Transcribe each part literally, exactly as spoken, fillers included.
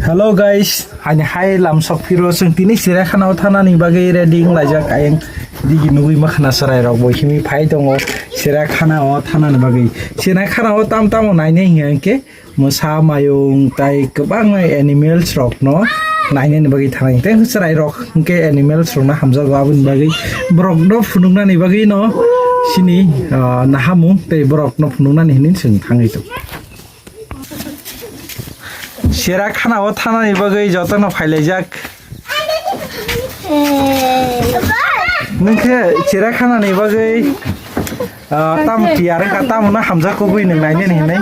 Hello guys, ani hai lamsok phiro chwng tini Chirakhana o thanani bagwi ready wng laijak ayang digi nugwi makhana chwrai rok bo himwi phai tongo Chirakhana o thanani bagwi. Chirakhana o tam tamo nainai hinkhe mwsa mayung tai kwbangma animals rok no nainani bagwi thanai tei chwrai rok hinkhe animals rok no hamjago aboni bagwi borok no phunuknani bagwi no sini ah, nahamung tei borok no phunuknani hinwi chwng thangwi tongo. Chirakhana o thanani bagwi jotono phailaijak. Nungkhe Chirakhana ni bagwi ah, tam tiyar wngkha, tamo no hamjak kugui nung nainani hinwi.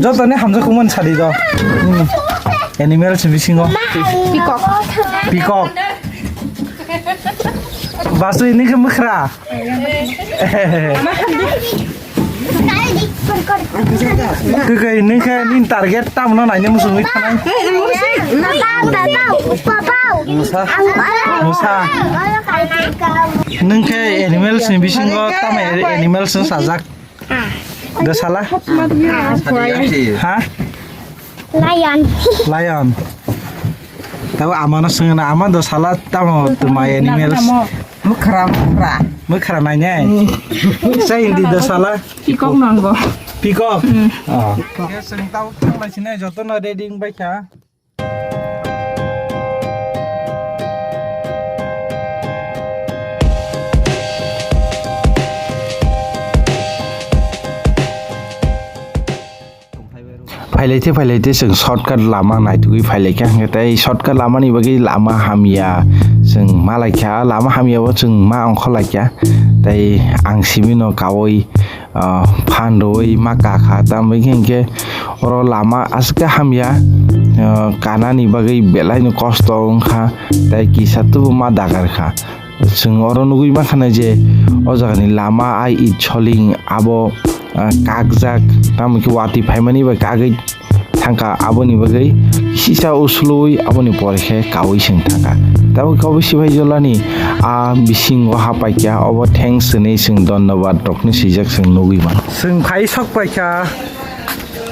Jotoni hamjak kugmani sadi do. Hmm. Animals bisingo. Peacock. Peacock. Basu ini ke mukra. Kwkwi nini khe nini target tamo no naina muchungwi thanai. Musa. Musa. Nung khe animals ni bisingo tamo animals no sajak. Dosala? Ha? Lion. Lion. Tabo amano swngna ama dosala tamo twmai animals. Mwkhra, mwkhra. Mwkhra nainai. Sa hindi dosala? Peacock nanggo. Peacock? Oh. Swng tabo thanglai sinai jotono ready wngbaikha. Phailaite phailaite chwng shortcut lama naitugwi phailaikha, hwnkhe tei shortcut lamani bagwi lama hamya chwng malaikha, lama hamyabo chwng ma ongkhorlaikha. Tei ang simino kaui ah, phan rwui ma kakha, tamni hinkhe oro lama aswk khe hamya, ah, kanani bagwi belaino kosto wngkha, tei kisa tubuma dagarkha. Chwng oro nugui mankha na je o jagani lama ai it soling abo, ah, kakjak, tamni khe watwi phaimani bai kagwi thangkha, aboni bagwi sisa uslui aboni pore khe kaui seng thangkha. Tabuk kaui sibai jolani a bisingo hapaikha, obo thanks hwnwi chwng dhonnobad rokni swijak chwng nugui mano. Chwng phai sok paikha,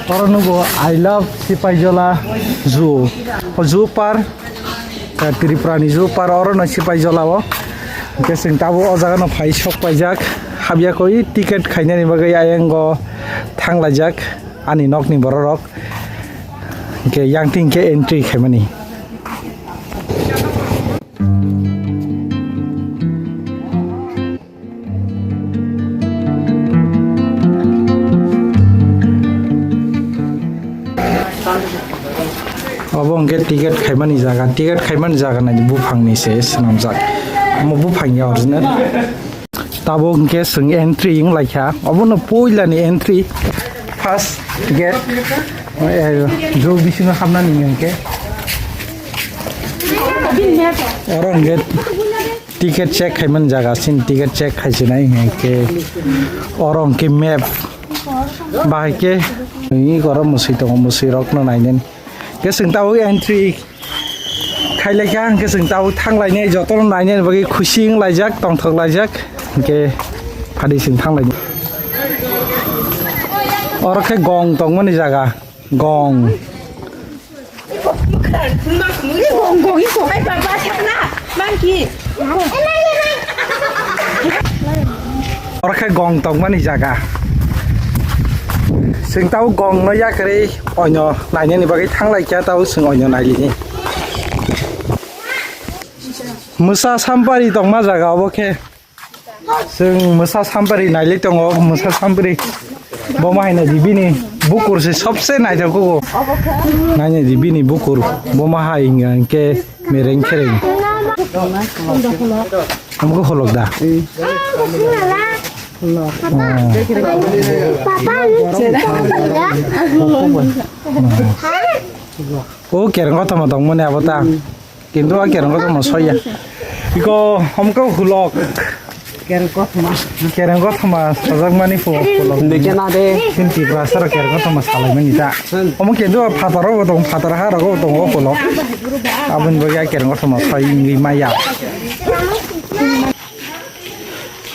oro nugo I love Sipaijola zoo. O zoo park, eh, Tripura ni zoo park oro no Sipaijola o. Hwnkhe chwng tabuk o jaga no phai sok paijak, habya koi ticket khainani bagwi ayango thanglaijak. Ani nokni bororok hwnkhe yang twi hwnkhe entry khaimani. Obo hwnkhe ticket khaimani jaga, ticket khaimani jaga nai buphangni se swnamjak, omo buphangni original. Tabuk hwnkhe chwng entry wng laikha, obono puilani entry, first gate, eh, jo bisingo habnani hwnkhe. Oro hwnkhe ticket check khaimani jaga, chini ticket check khaisinai hwnkhe oro hwnkhe map, bahai khe oro mwswi tongo, mwswi rokno nainani. Hwnkhe chwng tabuk entry khailaikha, hwnkhe chwng tabuk thanglainai, jotono nainani bagwi khusi wnglaijak, tongthoklaijak, hwnkhe phadi chwng thanglainai. Oro khe gong tongmani jaga, gong. Gong, gong, gong. Ai, baba, sakna. Monkey. Oro khe gong tongmani jaga. Chwng tabuk gong no yakarwi oino nainani bagwi thanglaikha, tabuk chwng oino nailini. Mwsa sampari tongma jaga obo khe. Chwng mwsa sampari nailai tongo, mwsa sampari. Bo ma hai naidi bini bukur se sobse naithok kugo. Nainai di bini bukur. Bo ma hai hingkha hingke mereng khereng. Amgo holok da. O kereng kothoma tongmani abo ta. Kintu a kereng kothoma soya. Iko homko hulok. Kereng kothoma. Kereng kothoma sajakmani pho hulok. Dikhe na de. Kinti brasara kereng kothoma salaimani ta. Omo kintu phataro bo tong, phataro ha rogo tong o hulok. Aboni bagwi a kereng kothoma soi wngwi maya.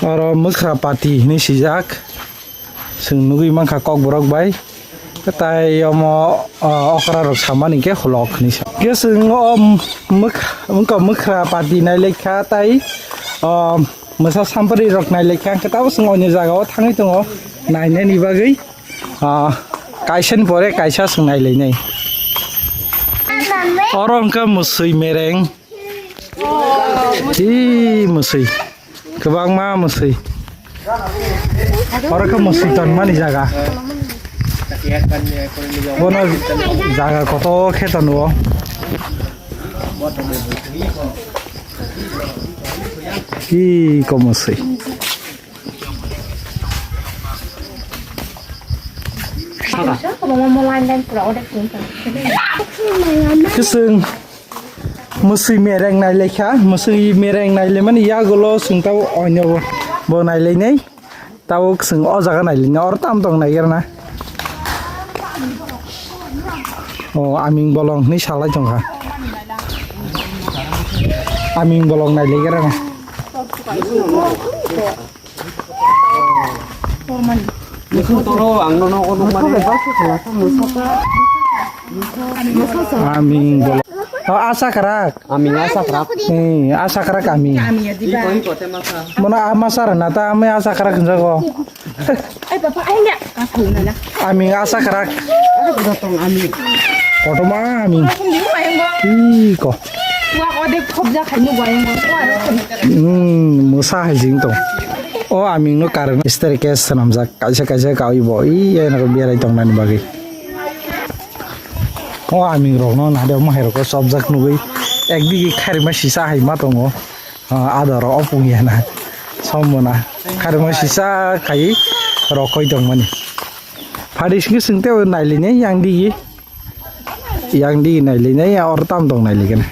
Oro mwkhra pati hinwi sijak. Chwng nugwi mankha kokborok bai. Tai omo, o, okra rok samani khe hulok hinwi sa. Khe chwng o mwkh-, wngkha mwkhra party nailaikha tai, o, mwsa sampari rok nailaikha, hwnkhe tabuk chwng onyo jagao thangwi tongo nainani bagwi. O, kaisani pore kaisa chwng nailainai. Oro wngkha mwswi mereng. Hi mwswi. Kwbangma mwswi. Oro khe mwswi tonmani jaga. Bono jaga kotor khe tonwo. Hi ko mwswi. Kiswng. Mwswi mereng nailaikha, mwswi mereng nailaimani yagulo chwng tabuk onyo bo, bo nailainai. Tabuk chwng o jaga nailainai, oro tamo tong naigerna. O aming bolong hinwi salai tongkha. Aming bolong nailaigerna. Musu toro ang no nogo nukmani. Aming bolong. O asa krak. Aming asa krak. Hmm, asa krak aming. Iko iko te masa. Mono ama sar na ta ame asa krak jago. Ai papa ai nya. Aming asa krak. Kotorma aming. Iko. Wa ode khobja khainu bayang. Hmm, musa hai jing tong. O aming no karon staircase swnamjak, kaisa kaisa kawi bo, i, ai nokho berai tongnani bagwi. O aming rok no nade, omo hai rok o chopjak nugwi, ekdigi khairima sisa hai ma tongo, ah, adaro opung ya na, sombo na, khairima sisa khai rokoi tongmani. Phadi singke singte o nailinai yang digi, yang digi nailinai, ya or tam tong nailigana.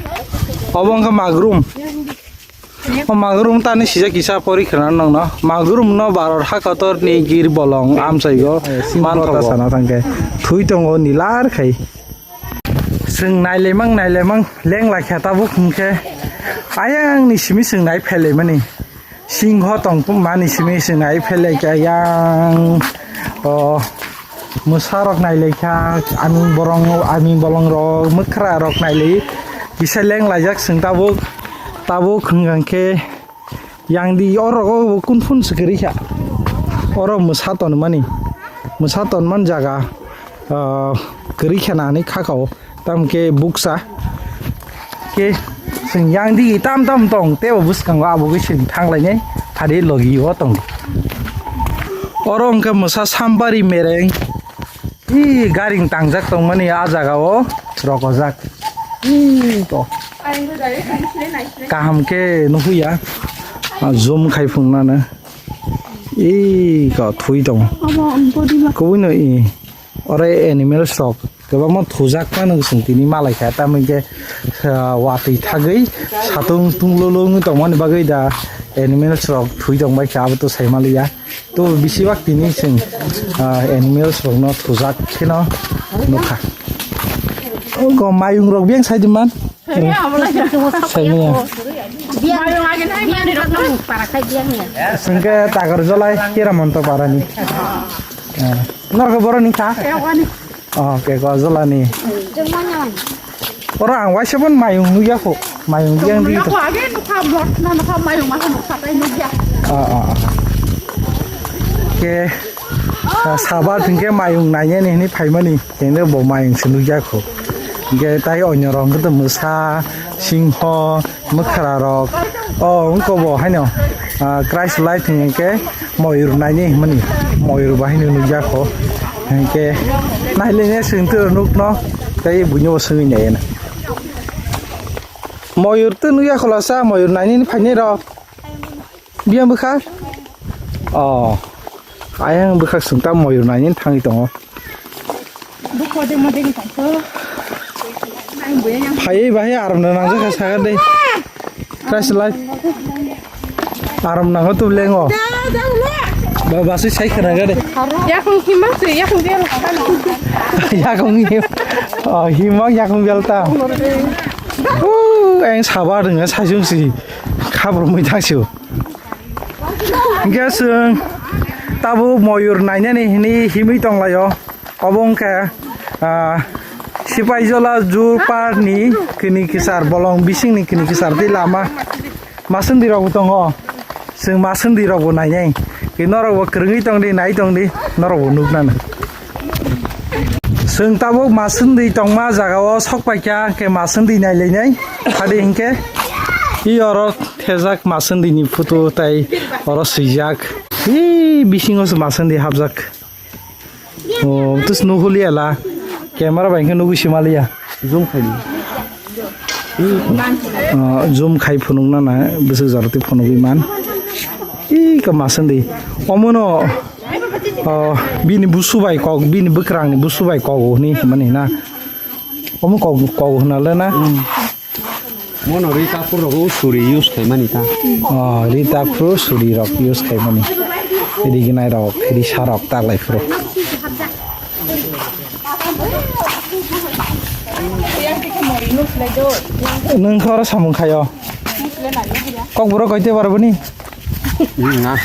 Obo wngkha magrum. O magrum tani sijak kisa pori khna nongno. Magrum no Bharat hakator ni gir bolong amchaigo. Eh, singho manthogo. Ta sana thangkhe. Thui tongo nilar khai. Chwng nailemang nailemang leng laikha tabuk hwnkhe. Ayang ni simi chwng nai phelai mani. Singho tong mani simi chwng nai phelai khe ayang. O. Mwsa rok nailaikha, aming borong, aming bolong rok, mwkhra rok nailai, kisa leng laijak chwng tabuk, tabuk hwnkha khe yang di oro o bo kun phun se kwrwi kha, oro mwsa tonmani, mwsa tonmani jaga, ah, kwrwi kha nani khakao. Tamo khe buksa khe chwng yang digi tam tam tong tei bo bwskango abo khe chwng thang lainai phari logi o tong. Oro hwnkhe mwsa sampari mereng i garing tangjak tongmani a jaga o rokojak. I to kaham khe nuhuya zoom khai phungnano i ko thui tong kubui no i. Oro animals rok kwbangma thujak phano chwng tini malaikha, tamo hwnkhe, ah, watwi thagwi satung tunglolo wngwi tongmani bagwi da animals rok thwi tongbaikha, abo to saimaliya. To bisi bak tini chwng, ah, animals rokno thujak kheno nukha. Oko mayung rok biyang saidi man. Saimanya. Sengke Takarjolai Kiramonto parani. Ah, norok boroni kha? Oke, Kojolani. Oro ang waisa pon mayung nugya kho. Mayung yang di. Nukha age nukha blot na nukha mayung ma nukha tai nugya. Ah, ah, ah. Ke, ah, sabar thingke mayung nainani hini phaimani. Kene bo mayung se nugya kho. Hingke tai onyo rok hingke mwsa, singho, mwkhra rok. O wngko bo haino, ah, Christ life hingke moyur naini himani. Moyur bo haino nugya kho. Hingke nailene swngtwi rw nukno. Tai buino bo swngwi naiyana. Moyur tw nugya kho lasa, moyur nainani phainai rok. Biyang bwkha? Oh. Ayang bwkha sungta moyur nainani thangwi tongo. Phaiwi bahai aram na nangjakha sakha de. Price lai. Aram nango tu lengo. Ba, basui sai khana ga de. Yakung hima se, yakung dia. Yakung him. Oh, hima yakung belta. Uh, ang sabar dengan sajung si. Khabrumwi thangsiu. Hingke chwng tabuk moyur nainani hini himwi tonglaio. Obo wngkha, ah, Sipaijola Zoo Park ni kini kisar, bolong bising ni kini kisar tei lama. Maswndwi rok bo tongo. Chwng maswndwi rok bo nainai. Ke norok bo kwrwngwi tongdi, nai tongdi, norok bo nuknano. Chwng tabuk maswndwi tongma jaga o sok paikha, ke maswndwi nailainai. Hadi hinkhe i oro thejak maswndwi ni photo tai oro swijak. I bisingo se maswndwi hapjak. O, tus nuhulia la. Camera bai khe nugui simaliya. Zoom khai. O, zoom khai phunukna na, bwswk jora twi phunugui man. I ka maswndwi. Omono, o, bini busu bai kok, bini bwkrangni busu bai kok hwnwi hwnmani na. Omo kok, kok hwnale na. Mono ri takhuk rok o suri use khaimani ta. O, ri takhuk suri rok use khaimani. Ri gnai rok, ri sa rok ta lai phuru. Nwng khe oro samung khaio. Kokborok koite bar boni? Na.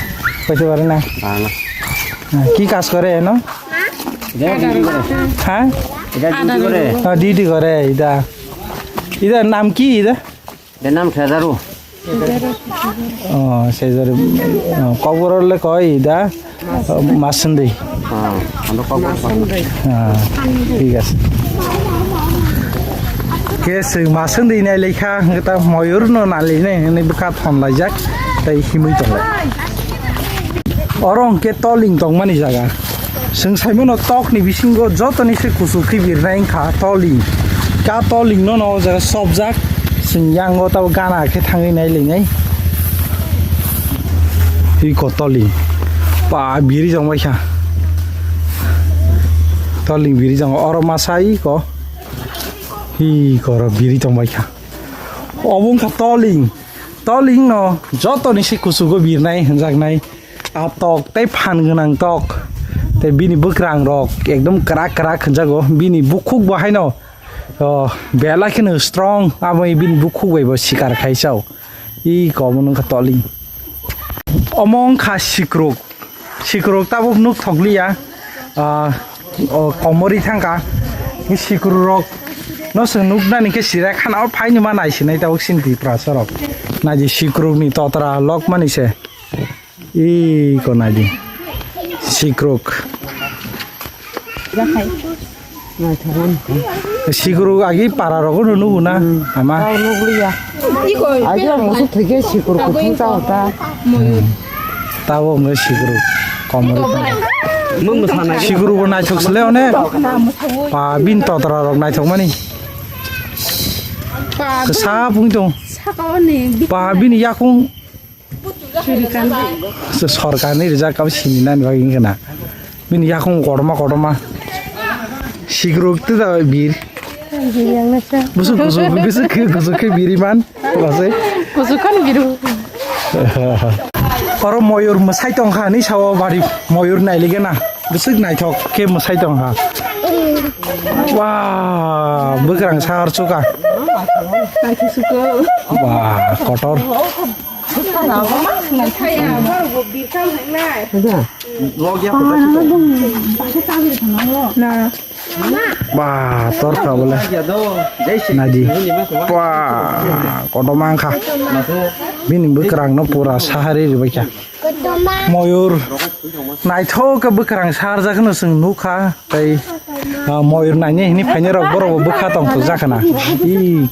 Koite bar na? Na, na. কি কাজ করে এনো? এটা ডিউটি করে। হ্যাঁ? এটা ডিউটি করে। হ্যাঁ, ডিউটি করে এটা। এটার নাম কি এটা? এটার নাম ঠেজারু। ও, ঠেজারু। ও, কবর হলে কয় এটা, ও, মাসুন্দি। হ্যাঁ, আমরা কবর করি। হ্যাঁ, ঠিক আছে। Ke se maswndwi nai lekha, ta moyur no nai lenai, hwnwi bwkha thon laijak, tei himwi tongo. Oro hwnkhe toling tongmani jaga. Chwng saimano tokni bisingo jotoni se kuchuk khe birnai wngkha toling. Ka toling no no o jaga chopjak. Chwng yango tabo gana khe thangwi nai linai. Iko toling. Pa biri jong baikha. Toling biri jong oro masa iko. Iko oro biri tong baikha. Obo wngkha toling. Toling no jotoni se kuchugo birnai hwnjaknai. A tok tei phan gwnang tok, tei bini bwkrang rok ekdom kwrak kwrak hwnjago. Bini bukhuk bo haino, o, belai kheno strong, abo bini bukhuk bai bo sikar khai chao. I komo wngkha toling. Omo wngkha sikruk. Sikruk tabuk nuk thokliya. Ah, o, komori thangkha. I sikruk rok no chwng nuknani khe sira khana o phaini ma naisinai tabuk sini Tiprasa rok. Naidi sikruk ni totra lokmani se. Iko naidi. Sikruk. Sikruk agi para rogo no nugo na, ama. Agi musu thike sikruk kuthung chao ta. Tabo nge sikruk komori. Sikruk bo naithok sle one. Pa bini totra rok naithok mani. Kesa pung tong. Pa bini yakung. Se sorkarni rijak kabo sini nani bagwi wngkha na. Bini yakung kotorma kotorma. Sikruk tei da bir. Busuk busuk busuk khe busuk khe biri man. Lasai. Busuk khan biru. Oro moyur mwsai tongkha ni sao bari moyur nailigena. Busuk naithok khe mwsai tongkha. Wah, bwkrang sahar chuka. Wah, kotor. Ba, torkha bole. Naidi. Ba, kotorma wngkha. Bini bwkrang no pura sahari ribaikha. Moyur. Naithok khe bwkrang saharjak no chwng nukha. Tei, ah, moyur naini hini phainai rok borok bo bwkha tongthok jakha na. Ih.